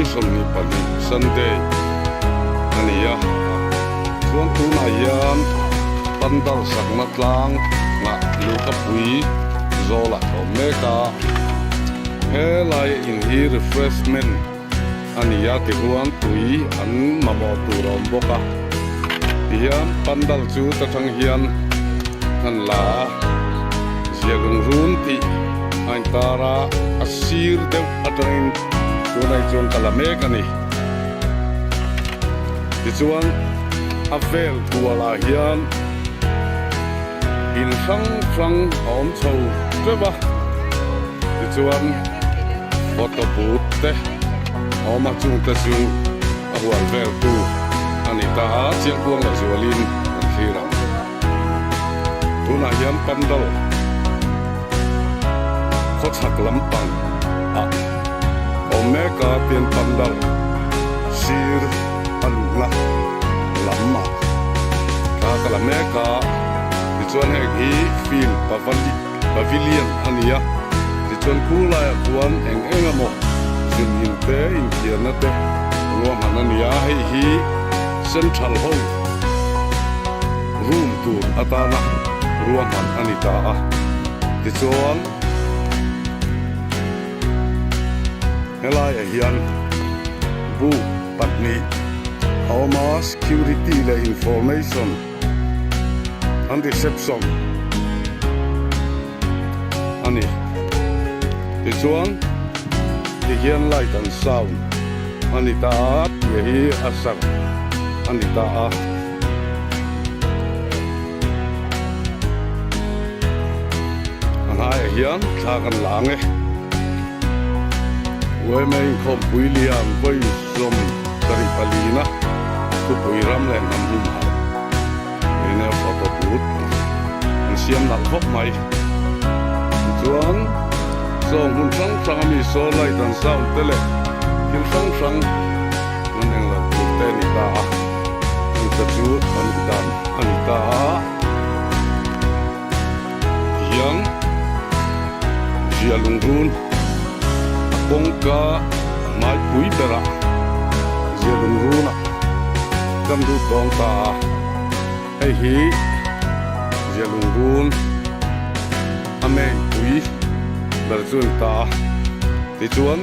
ni 22 Sunday a ni a, chuan tunah hian pandal sakna tlang nghah luhkapui zawlah a awm mek a, helai in hi refreshment a ni a tichuan tui an mamawh tur a awm bawk a, tihian pandal chu ta tang hian an la a, zialung run tih a intar a, a sir deuh atangin tunah hi chuan ka la mek a ni. Tichuan a vel kualah hian in hrang hrang a awm chho teuh a, tichuan photo booth te a awm a, chungte chu a hual vel tu a ni ta a, chiang kuang leh zualin kan thlir ang. Tunah hian pandal khawchhak lampang ah a awm mek a, tin pandal sir a luhna lam ah thla ka la mek a, tichuan heng hi field pavilion a ni a, tichuan khulaiah khuan eng eng emaw zin in te inthiarna te ruahman a ni a, hei hi central ho room tur atana ruahman a ni ta a, tichuan helaiah hian book pahnih a awm a, security leh information an reception a ni, tichuan tihian light and sound a ni ta a tih hi a sak a ni ta a. A hnaiah hian thla kan la ang e. Uaime inkhawmpui lian vawi 74 na thupui ram leh hnam humhalh eng emaw photo booth an siam nalh khawp mai. Tichuan sawng hmun hrang hrang ami saw light an sound te leh thil hrang hrang an englo tur te a ni ta a. Chute chu an dan a ni ta a. Tihian zia lungrun a kawngka hmaipui berah zia lungrunah kan lut dawn ta a. Hei hi zia lungrun a main pui ber chu a ni ta a. Tichuan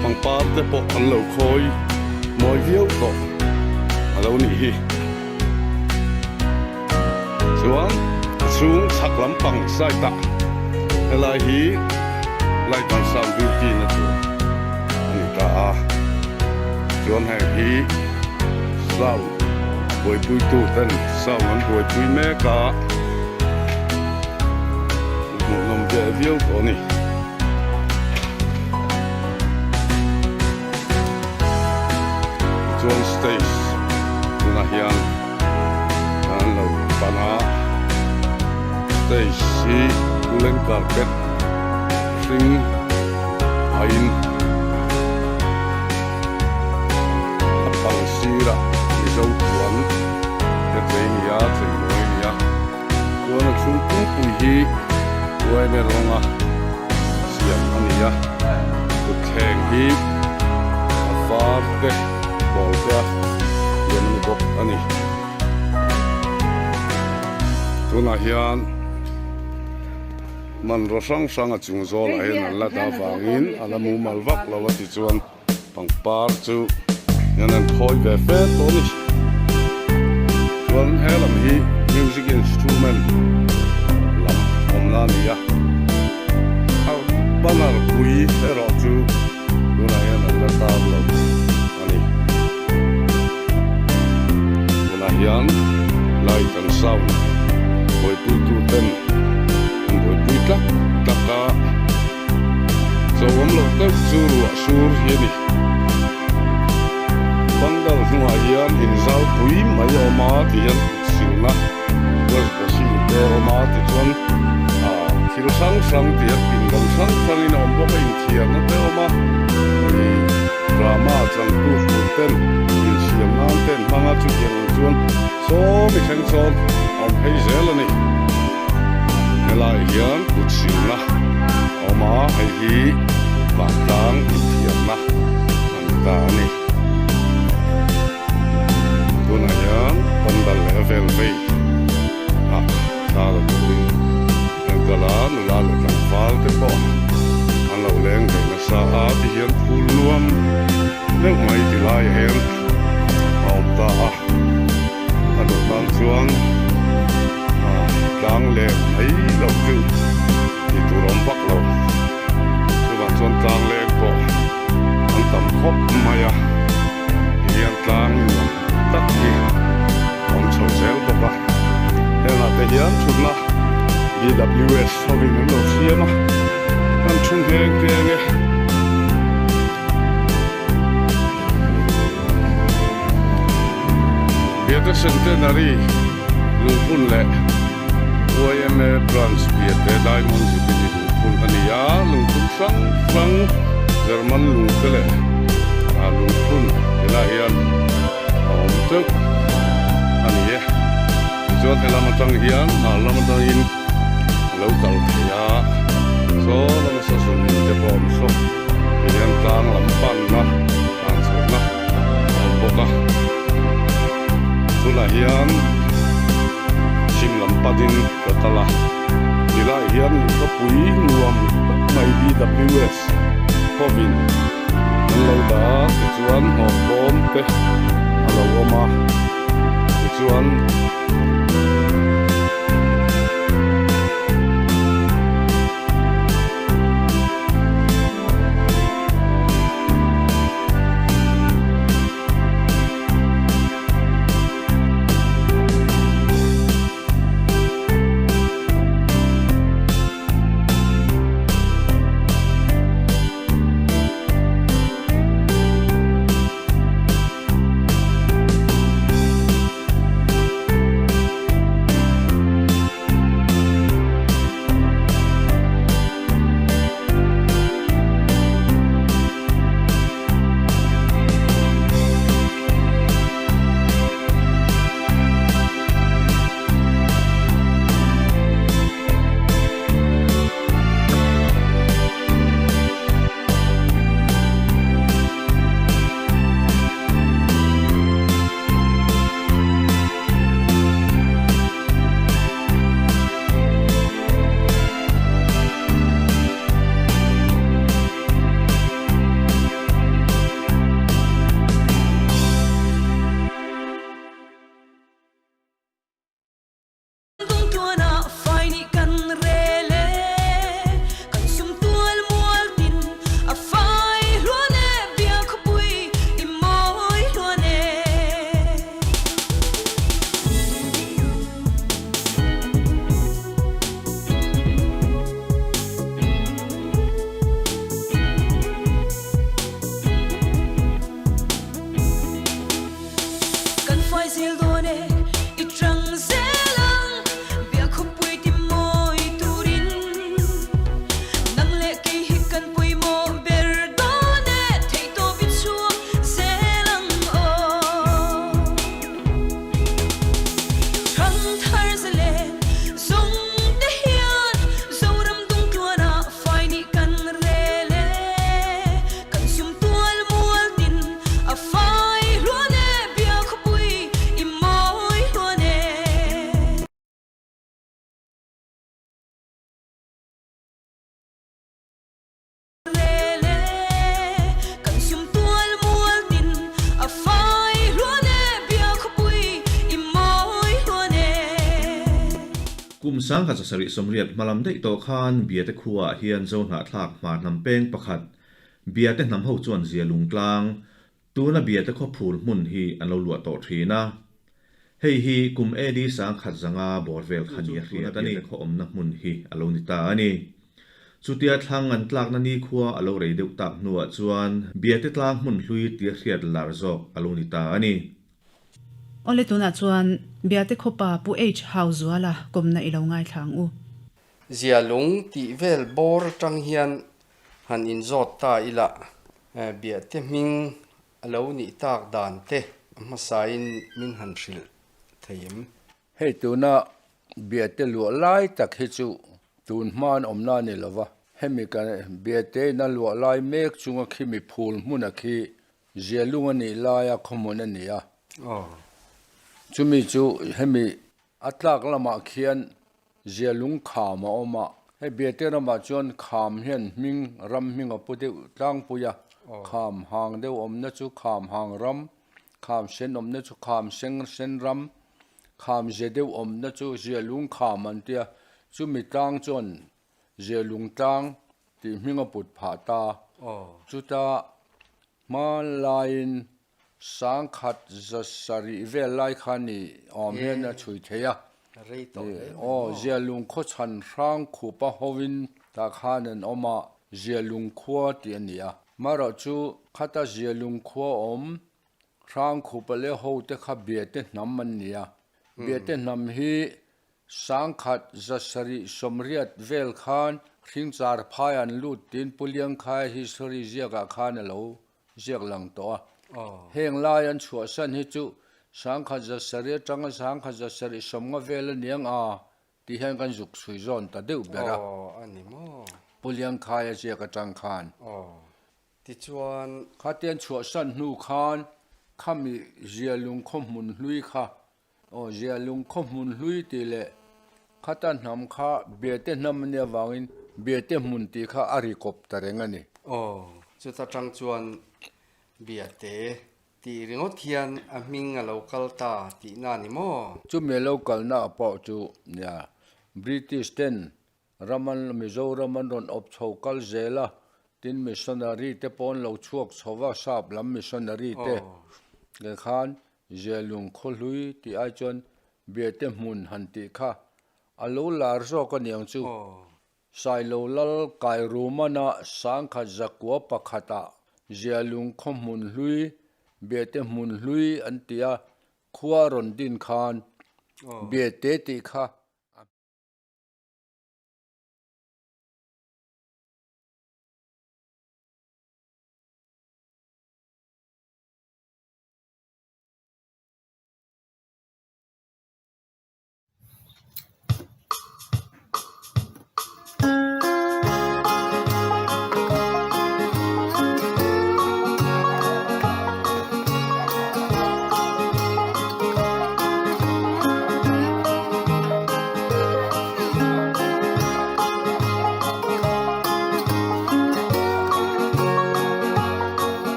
pangpar te pawh an lo khawi mawi viau tawh a lo nih hi. Chuan a chhung chhak lampang side ah helai hi light and sound duty na tur a ni ta a, chuan heng hi sound buaipui tu ten sound an buaipui mek a, hmuhnawm ve viau tawh a ni. Chuan stage tunah hian an lo pan a, stage hi woolen carpet hring aiin a pang sirah mizo puan te chei a ni a, chei mawi a ni a. Chuan a chhung pumpui hi uaime rawnga siam a ni a, thutthleng hi a var te pawl te a siam a ni bawk a ni. Tunah hian hmanraw hrang hrang a chung zawlah hian an la dah vangin a la mumal vak lo a tichuan. Pangpar chu hian an khawi ve fe tawh a ni. Chuan he lam hi music instrument lam awmna a ni a. A banner pui erawh chu tunah hian an la tar lo a ni. Tunah hian light and sound buaipuitu ten an buaipui tlak tlak a. Cho awm loh deuh chu ruah sur hi a ni. Pandal hnungah hian inzau pui mai a awm a ti hian kut silna wash basin te a awm a tichuan ah thil hrang hrang ti hian pindan hrang hrangin a awm bawk a inthiarna te a awm a ih drama changtu tur ten insiam nan te an hmang a chutiang ang chuan saw mi thleng sawn a awm phei zel a ni. Helaiah hian kut silna a awm a, hei hi vantlang inthiamna a ni ta. ta a ni. Tunah hian pandal leh a vel vei ah thla la turin an kal a, nula leh tlangval te pawh an lo leng ve nasa a tihian phul nuam deuh mai ti laiah hian a awm ta a, a duh tan chuan tlang leh mai loh chu tih tur a awm vak lo. Chuvang chuan tlang leng pawh an tam khawp mai a, tihian tlang nuam tak hi a awm chho zel bawk a. Hengah te hian thutna BWS hovin an lo siam a, an thu ngheng ngheng e. Biate Centenary lungphun leh YMA Branch Biate Diamond Jubilee lungphun a ni a, lungphun hrang hrang German lung te leh lungphun tilai hian a awm teuh a ni e. Tichuan helam atang hian hmar lam atangin a lo kal thei a, saw lama saw zun te pawh a awm saw tihian tlang lam panna tlan chhohna a awm bawk a. Tunah hian chhim lam panin ka kal a, tilaiah hian lungkapui nuam tak mai BWS hovin an lo dah a, tichuan hnawh bawm te a lo awm a, tichuan. Kan fai zel dawn e, i tang zel ang, biak khawpui ti mawi turin. Nang leh kei hi kan pawimawh ber dawn e, theihtawp i chhuak zel ang aw. Thang thar zalen zawng te hian Zoram dungtluanah fai nih kan rel e, kan sum tual mual tin a fai hluan e, bia khawpui i mawi hluan e. Rel e, kan sum tual mual tin a fai hluan e, bia khawpui i mawi hluan e. Kum 1780 hmalam daih tawh khan Biate khuaah hian Zohnahthlak hmar hnam peng pakhat Biate hnam ho chuan zia lungtlang tuna Biate khaw phul hmun hi an lo luah tawh thin a. Hei hi kum AD 1005 bawr vel kha nia hriat a ni. Biate khaw awmna hmun hi a lo ni ta a ni. Chutia thlang an tlakna nikhua a lo rei deuh tak hnuah chuan Biate tlang hmun hlui tia hriat lar zawk a lo ni ta a ni. Awle tunah chuan Biate khawpa Pu H Hauzuala kawmna i lo ngaithla ang u. Zia lung tih vel bawr atang hian han inzawt ta ila Biate hming a lo nih tak dan te a hmasain min han hrilh thei em? Hei tuna Biate luah lai tak hi chu tun hma an awmna a ni lova, hemi kan Biate ina luah lai mek chunga khi mi phul hmuna khi Zialung a nih laia khawhmun a ni a. Chumi chu hemi a tlak lamah khian Zialung kham a awm a. Hei Biate ramah chuan kham hian hming ram hming a pu deuh tlangpui a. Kham hang deuh awmna chu kham hang ram, kham sen awmna chu kham seng sen ram, kham ze deuh awmna chu Zialung kham an tia. Chumi tlang chuan Zialung tlang tih hming a put phah ta. Chuta hmanlaiin sangkhat za sarih vel lai kha ni awm hian a chhui thei a. Aw, Zialung khawchhan hrang khupa hovin tah khan an awm a, Zialung khua tih a ni a. Marawh chu khata Zialung khua awm hrang khupa leh hote kha Biate hnam an ni a. Biate hnam hi Sangkhat 700 sawmriat vel khan Hringchar phai an lut tiin Pu Liangkhaia history ziakah khan a lo ziak lang tawh a. Heng lai an chhuahsan hi chu 700 7 atanga 700 750 vel a niang a tih hian kan zuk chhui zawn ta deuh ber a. Pu Liangkhaia ziak atang khan. Tichuan. Khatian chhuahsan hnu khan khami Zialung khaw hmun hlui kha Aw Zialung khaw hmun hlui tih leh khata hnam kha Biate hnam a nih avangin Biate hmun tih kha a ri kawp ta reng a ni. Aw, chuta tang chuan Biate tih ringawt hian a hming a lo kal ta tihna a ni maw? Chumi a lo kalna ah pawh chu nia British ten ram an Mizoram an rawn awp chho kal zel a, tin missionary te pawh an lo chhuak chho va, sap lam missionary te leh khan Zialung khawhlui tih ai chuan Biate hmun han tih kha a lo lar zawk a niang chu. Sailo Lal Kairumana 1001 pakhatah Zialung khaw hmun hlui, Biate hmun hlui an ti a, khua rawn din khan Biate tih kha a.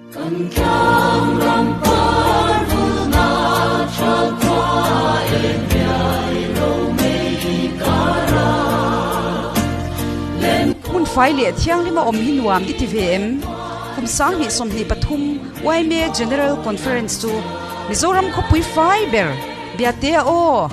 Hmun fai leh thianghlima awm hi nuam i ti ve em? Kum 2023 yma General Conference chu Mizoram khawpui fai ber Biate a aw!